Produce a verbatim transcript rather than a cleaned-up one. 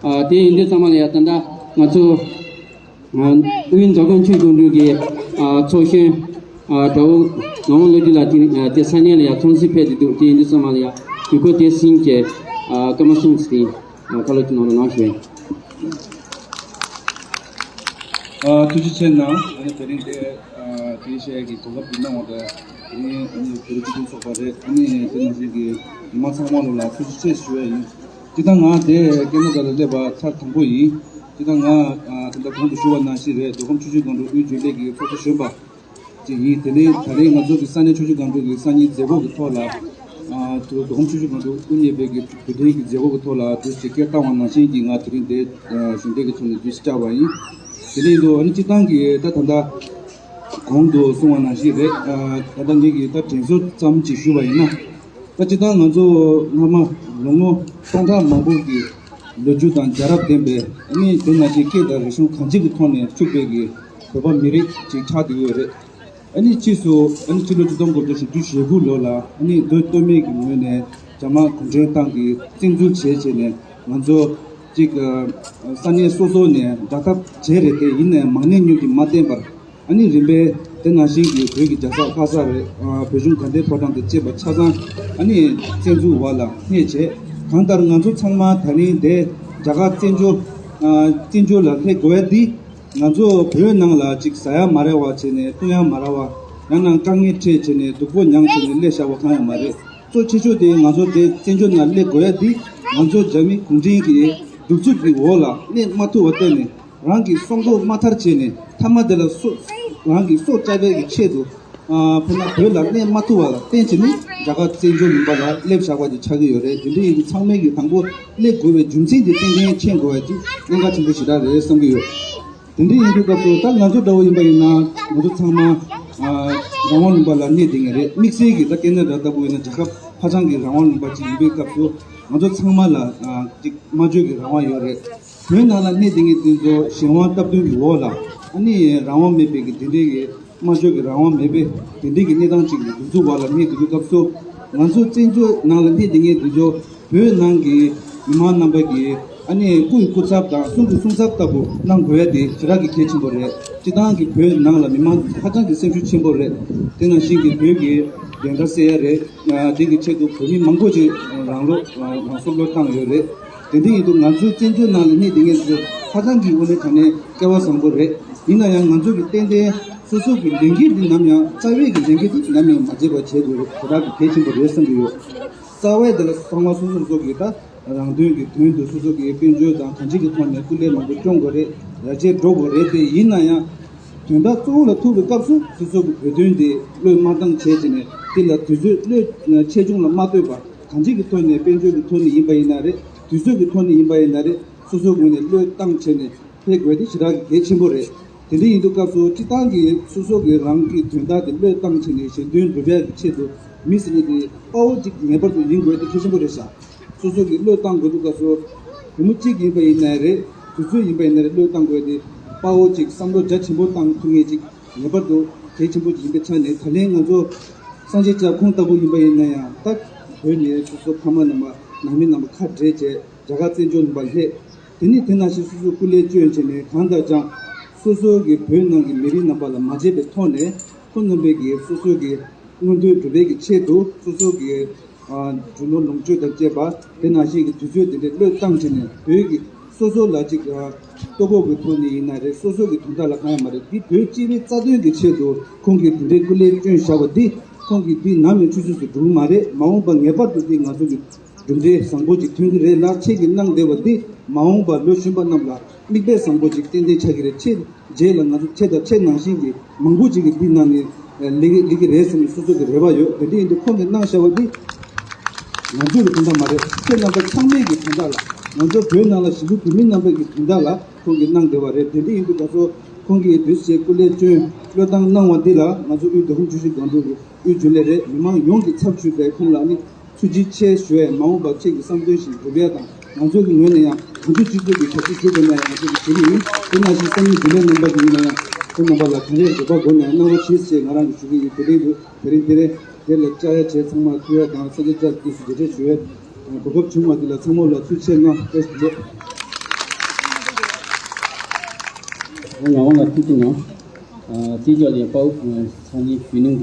ཨ། དེ་ཡིན་དུས་ཚང་མ་ལ་ཡ། ད་ལྟ་ང་ཚོ་ཨ་དབུས་མཛོ་སྒང་ཆུ་སྒང་དྲུག་གི་ཨ་ཚོགས་གཞོན་ཨ་དགྲ་བོ་ངག་དབང་བློ་གྲོས་ལགས་དེ་ཨ་དེ་ས་གནས་ལ་ཡ་ཚོགས་གཙོ་ཕེབས་ཏེ་འདུག་དེ་ཡིན་དུས་ཚང་མ་ལ་ཡ་དུས་འཁོར་དེ་ཟིན་བྱས་ཨ་སྐར་མ་གསུམ་ཙམ་ཨ་བཀའ་སློབ་ཀྱི་ནང་ལ་གནང་ཞུ། ཨ་ཐུགས་རྗེ་ཆེ་གནང་། ཨ་ནི་དེ་རིང་དེ་ཨ་དེ་བཤད་ཀྱི་གོ་སྐབས་འདི་གནང་བ་དང་། ཨ་ནི་ཨ་ནི་བོད་རིགས་སྤྱི་མཐུན་ཚོགས་པ་རེད། ཨ་ནི་དེ་ནང་བཞིན་གྱི་མི་མང་ཚང་མ་ལ་ལ་ཐུགས་རྗེ་ཆེ་ཞུ་ཡ་ཡིན། སྤྱིར་བཏང་ང་དེ་སྐད་མོ་སྒང་ལ་སླེབས་པ་ཚར་དང་པོ་ཡིན། སྤྱིར་བཏང་ང་ཨ་དེ་འདྲ་གོང་དུ་ཞུ་བ་ནང་བཞིན་རེད། མདོ་ཁམས་ཆུ་བཞི་སྒང་དྲུག་དབུས་རྒྱུན་ལས་ཀྱི་ཚོགས་གཙོ་གཞོན་པ་ཅིག་ཡིན། དེ་ནས་ད་རེས་ང་ཚོ་གི་ས་གནས་ཆུ་བཞི་སྒང་དྲུག་གི་སང་ཉིན་མཛད་སྒོ་གི་ཐོག་ལ་ཨ་མདོ་ཁམས་ཆུ་བཞི་སྒང་དྲུག་དབུ་བརྙེས་པའི་གི་དུས་དྲན་གྱི་མཛད་སྒོ་གི་ཐོག་ལ་དུས་ཅིག་སྐད་བཏང་བ་ནང་བཞིན་གྱི་ང་དེ་རིང་དེ་ཨ་གཞུང་འབྲེལ་གྱི་ཐོག་ནས་དུས་བཅར་བ་ཡིན། དེ་ནས་འདུག་ཨ་ནི་སྤྱིར་བཏང་གི་ད་ད་ལྟ་གོང་དུ་གསུངས་པ་ནང་བཞིན་རེད། ཨ་ད་ལྟ་ངེད་ཀྱིས་ད་དྲན་གསོ་ཙམ་ཅིག་ཞུ་བ་ཡིན་ན། ད་སྤྱིར་བཏང་ང་ཚོ་སྔ་མ་ལོ་ངོ་སྟོང་ཕྲག་མང་པོ་གི་ལོ་རྒྱུས་དང་རྒྱལ་རབས་ལྡན་པའི། ཨ་ནི་དེ་ནང་བཞིན་སྐད་དང་རིག་གཞུང་གང་ཅི་གི་ཐོག་ནས་ཕྱུག་པའི་གི་བོད་པ་མི་རིགས་ཅིག་ཆགས་བསྡད་ཡོད་རེད། ཨ་ནི་ཕྱིས་སུ་ཨ་ནི་ཕྱི་ལོ་ཆིག་སྟོང་དགུ་བརྒྱ་བཞི་བཅུ་ཞེ་དགུ་ལོ་ལ་ཨ་ནི་མདོ་སྟོད་སྨད་ཀྱི་ངོས་ནས་རྒྱ་དམར་གུང་ཁྲན་ཏང་གིས་བཙན་འཛུལ་བྱས་བྱས་ནས་ང་ཚོ་ཅིག་ཨ་ས་གནས་སོ་སོ་ནས་དགྲ་འཐབ་བྱས་རེད་དེ། ཡིན་ནའི་མང་ཉུང་གིས་མ་བརྟེན་པར། ཨ་ནི་རིམ་པས་དེ་ནང་བཞིན་གྱི་བོད་ཀྱི་རྒྱལ་ས་ལྷ་ས་རེད། ཨ་བོད་གཞུང་དགའ་ལྡན་ཕོ་བྲང་དང་བཅས་པ་ཆ་ཚང་ཨ་ནི་བཙན་འཛུལ་འོག་ལ་སླེབས་བྱས། གང་ལྟར་ང་ཚོ་ཚང་མ་ད་རིང་དེ་རྒྱ་གར་བཙན་བྱོལ་ཨ་བཙན་བྱོལ་ལ་སླེབས་དགོས་ཡ་འདི། ང་ཚོ་བོད་ནང་ལ་ཅིག་ཟ་ཡ་མ་རག་པ་བྱས་ནས། བཏུང་ཡ་མ་རག་པ། ཡང་ན་དཀའ་ངལ་འཕྲད་བྱས་ནས། སྡུག་པོ་མྱངས་བྱས་ནས་སླེབས་བཞག་པ་གང་ཡང་མ་རེད། གཙོ་ཆེ་ཤོས་དེ་ང་ཚོ་དེ་བཙན་བྱོལ་ནང་སླེབས་དགོས་ཡ་འདི། ང་ཚོ་རྒྱ་མི་གུང་ཁྲན་གྱི་གདུག་རྩུབ་ཀྱི་འོག་ལ་གནས་མ་ཐུབ་པ་བརྟེན་ནས། རང་གི་སྲོག་ཐོག་མ་ཐར་བྱས་ནས། མཐའ་མ་དེ་ལ་སྲོག་རང་གི་སྲོག་བསྐྱབ་པའི་གི་ཆེད་དུ། ཨ་དཔེར་ན་བོད་ལ་གནས་མ་ཐུབ་པ་ལ་བརྟེན་བྱས་ནས་རྒྱ་གར་བཙན་བྱོལ་ལུང་པ་ལ་སླེབས་བཞག་པ་ཅིག་ཆགས་ཀྱི་ཡོད་རེད། དེ་འདྲ་ཡིན་དུས་ཚང་མས་ཀྱིས་དང་པོ་སླེབས་དགོས་པའི་རྒྱུ་མཚན་དེ་ཏན་ཏན་མཁྱེན་དགོས་པ་ཅིག་གནད་འགག་ཆེན་པོ་ཞེ་དྲག་རེད་བསམ་གྱི་ཡོད། དེ་འདྲ་ཡིན་དུས་སྐབས་སུ་ད་ང་ཚོ་འདྲ་བོ་ཡིན་པ་ཡིན་ན། ང་ཚོ་ཚང་མ་ཨ་རང་དབང་ལུང་པ་ལ་གནས་བསྡད་མཁན་རེད། དམིགས་བསལ་གྱིས་ད་ཀེ་ན་ཌ་ལྟ་བུ་ཡིན་ན་རྒྱལ་ཁབ་ཧ་ཅང་གི་རང་དབང་ལུང་པ་ཅིག་ཡིན་པའི་སྐབས་སུ། ང་ཚོ་ཚང་མ་ལ་ཨ་ཅིག་སྨྲ་བརྗོད་ཀྱི་རང་དབང་ཡོད་རེད། བོད་ནང་ལ་གནས་བསྡད་མཁན་དེ་ཚོ་གཞན་དབང་སྟབས་བསྟུན་གྱི་འོག་ལ་ཨ་ནི་རང་དབང་མེད་པའི་གི་དེ་འདྲའི་གི་སྨྲ་བརྗོད་ཀྱི་རང་དབང་མེད་པའི་དེ་འདྲའི་གི་གནས་སྟངས་ཅིག་གི་གདུག་རྩུབ་འོག་ལ་གནས་བསྡད་དུས་སྐབས་སུ། ང་ཚོ་བཙན་བྱོལ་ནང་ལ་གནས་བསྡད་མཁན་དེ་ཚོ་བོད་ནང་གི་མི་མང་རྣམ་པ་གིས་ཨ་ནི་སྐུ་ཡི་སྐུ་ཚབ་དང་གསུང་གི་གསུང་ཚབ་ལྟ་བུ་གནང་དགོས་ཡ་དེ་ཞེ་དྲག་གི་གལ་ཆེན་པོ་རེད། སྤྱིར་བཏང་གི་བོད་ནང་ལ་མི་མང་ཧ་ཅང་གི་སེམས་ཤུགས་ཆེན་པོ་རེད། དེ་ནང་བཞིན་གྱི་བོད་ཀྱི་བདེན་མཐའ་གསལ་ཡ་རེད། ཨ་དེ་གི་ཆེད་དུ་བོད་མི་མང་པོ་ཅིག་རང་བློ་རང་སྲོག་བློས་བཏང་ཡོད་རེད། དེ་འདྲ་ཡིན་དུས་ང་ཚོའི་བཙན་བྱོལ་ནང་ལ་གནས་བསྡད་མཁན་ཚོ་ཧ་ཅང་གི་དངོས་གནས་དྲང་གནས་སྐལ་བ་བཟང་པོ་རེད། ཡིན་ན་ཡང་ང་ཚོ་གི་ཏན་ཏན་སོ་སོ་གི་ལས་འགན་འདི་ནམ་ཡང་། རྩ་བའི་གི་ལས་འགན་འདི་ནམ་ཡང་མ་བརྗེད་པ་བྱེད་དགོས་རེད། དེ་དག་གི་གལ་ཆེན་པོ་རེད་བསམ་གྱི་ཡོད། རྩ་བའི་དེ་ལ་ཚང་མ་སོ་སོ་སོ་གི་ད་རང་དོན་གྱི་དོན་དུ་སོ་སོ་གི་དཔལ་འབྱོར་དང་གང་ཅིའི་གི་ཐོག་ནས་སྐུ་ལས་མང་པོ་སྐྱོང་དགོས་རེད། ཡར་རྒྱས་འགྲོ་དགོས་རེད། དེ་ཡིན་ན་ཡང་དོན་དག་གཙོ་བོ་ལ་ཐུག་པའི་སྐབས་སུ་སོ་སོ་གི་བོད་དོན་དེ་བློས་མ་བཏང་བྱས་བྱས་ནས། དེ་ལ་དུས་ཚོད་བློས་ཆེ་ཆུང་ལ་མ་ལྟོས་པར། གང་ཅིའི་གི་ཐོག་ནས་དཔལ་འབྱོར་གྱི་ཐོག་ནས་ཡིན་པ་ཡིན་ན་རེད། དུས་ཚོད་ཀྱི་ཐོག་ནས་ཡིན་པ་ཡིན་ན་རེད། སོ་སོའི་ངོས་ནས་བློས་བཏང་བྱས་ནས་ཕེབས་དགོས་དེ་ཞེ་དྲག་གི་གལ་ཆེན་པོ་རེད། དེ་འདྲ་ཡིན་དུས་སྐབས་སུ་སྤྱིར་བཏང་གི་སོ་སོ་གི་རང་གི་དོན་དག་དེ་བློས་བཏང་བྱས་ནས་གཞན་དོན་སྒྲུབ་ཡག་གི་ཆེད་དུ་མི་ཟེར་མཁན་དེ་དཔའ་བོ་གཅིག་ངེས་པར་དུ་ཡིན་དགོས་དེ་གལ་ཆེན་པོ་རེད་ཤག་སོ་སོ་གི་བློས་བཏང་དགོས་དུས་སྐབས་སུ་བུ་མོ་གཅིག་ཡིན་པ་ཡིན་ནའི་རེད། དུས་ཚོད་ཡིན་པ་ཡིན་ནའི་རེད། བློས་བཏང་དགོས་དེ་དཔའ་བོ་གཅིག་བསམ་བློ་རྒྱ་ཆེན་པོ་བཏང་ཐུབ་མཁན་གཅིག་ངེས་པར་དུ་གལ་ཆེན་པོ་གཅིག་ཡིན་པའི་ཆ་ནས། ད་ལན་ང་ཚོ་སངས་རྒྱས་ལྕགས་ཁོང་ལྟ་བུ་ཡིན་པ་ཡིན་ན་ཡང་། ད་བོད་ནས་སོ་སོ་ཕ་མ་རྣམ་པ་ནང་མི་རྣམ་པ་ཁ་བྲལ་བྱས་རྒྱ་གར་བཙན་བྱོལ་ལུང་པ་སླེབས། དེ་ནས་དེ་ནང་བཞིན་སོ་སོ་སྐུ་ལས་བསྐྱོན་བྱས་ནས། གང་ལྟར་ཀྱང་སོ་སོ་གི་བོད་ནང་གི་མི་རིགས་རྣམ་པ་ལ་མ་བརྗེད་པའི་ཐོག་ནས། ཁོང་རྣམ་པས་ཀྱི་སོ་སོ་གི་མངོན་འདོད་སྒྲུབ་པའི་གི་ཆེད་དུ། སོ་སོ་གི་ཨ་རྒྱུ་ནོར་ལོངས་སྤྱོད་དང་བཅས་པ། དེ་ནང་བཞིན་གྱི་དུས་ཚོད་དེ་འདྲའི་བློས་བཏང་བྱས་ནས། བོད་ཀྱི་སོ་སོ་ལ་ཅིག་ཨ་ལྟོ་གོས་ཀྱི་ཐོག་ནས་ཡིན་ན་རེད། སོ་སོ་གི་དོན་དག་ལ་གང་ཡང་མ་རེད། འདི་བོད་སྤྱི་པའི་རྩ་དོན་གྱི་ཆེད་དུ་ཁོང་གིས་དེ་འདྲའི་སྐུ་ལས་བསྐྱོན་བཞག་པ་འདི། ཁོང་གིས་འདི་ནམ་ཡང་ཆུད་ཟོས་སུ་འགྲོ་གི་མ་རེད། མ་འོངས་པ་ངེས་པར་དུ་འདི་ང་ཚོ་གི་གྲུབ་འབྲས་བཟང་པོ་ཅིག་ཐོན་གྱི་རེད་ལ། ཁྱེད་ཀྱིས་གནང་བསྡད་པ་འདི་མ་འོངས་པ་ལོ་གཞོན་པ་རྣམས་ལ་མིག་དཔེ་བཟང་པོ་ཅིག་ཏན་ཏན་ཆགས་ཀྱི་རེད། ཁྱེད་རྗེས་ལ་ང་ཚོ་ཁྱེད་དང་ཁྱེད་ནང་བཞིན་གྱི་མང་པོ་ཅིག་གིས་འདི་གནང་ནས་ལས་ཀྱི་ལས་ཀྱི་རེད་བསམ་ནས་སོ་སོ་གི་རེ་བ་ཡོད། དེ་འདྲ་ཡིན་དུས་ཁོང་གིས་གནང་བཞག་པ་འདི་ང་ཚོ་གི་དོན་དག་མ་རེད། ཁྱེད་རྣམ་པ་ཚང་མའི་གི་དོན་དག་ལ། ང་ཚོ་བོད་ནང་ལ་གཞིས་ལུས་བོད་མི་རྣམ་པའི་གི་དོན་དག་ལ་ཁོང་གིས་གནང་བསྡད་པ་རེད། དེ་འདྲ་ཡིན་དུས་ད་གཟོད་ཁོང་གིས་དུས་ཚོད་སྐུ་ལས་བསྐྱོན་བློས་བཏང་གནང་བ་འདི་ལ། ང་ཚོ་དབུས་མདོ་ཁམས་ཆུ་བཞི་སྒང་དྲུག་གི་དབུས་རྒྱུན་ལས་རེད། མི་མང་ཡོངས་ཀྱི་ཚབ་ཞུས་པའི་ཁོང་ལ་ནི་ཐུགས་རྗེ་ཆེ་ཞུ་ཡས། མ་འོངས་པར་ཁྱེད་ཀྱི་བསམ་དོན་བཞིན་འགྲུབ་ཡས་དང་། ང་ཚོ་གི་ངོས་ནས་ཡང་གང་ཐུབ་ཅི་ཐུབ་ཀྱིས་གྲ་སྒྲིག་ཞུ་དགོས་ན་ཡང་ང་ཚོ་གིས་བྱེད་ཀྱི་ཡིན། དེ་ནང་བཞིན་ས་གནས་རྒྱུན་ལས་རྣམ་པ་གི་ངོས་ནས་ཡང་ཁོང་རྣམ་པ་ལ་ག་རེ་འདོད་པ་དགོས་ན་ཡང་གནང་རོགས་གྱིས་ཞེས་ང་རང་གིས་ཞུ་གི་ཡིན། དེ་རིང་དུ་དེ་རིང་དེ་རེད། དེ་ལ་བཅར་ཡ་བྱས་ཚང་མ་ཐུགས་ཡ་དང་སངས་རྒྱས་བཅར་དུས་སུ་མཇལ་འཕྲད་ཞུ་ཡ་གོ་སྐབས་བྱུང་བ་འདི་ལ་ཚང་མ་ལ་ཐུགས་རྗེ་ཆེ་གནང་། བཀྲ་ཤིས་བདེ་ལེགས། ང་རང་ལ་ཐུགས་ཀྱི་ནང་། ཨ། དེ་ལ་ཡང་དཔའ་བོ་ཚང་མས་ཞུས་གནང་།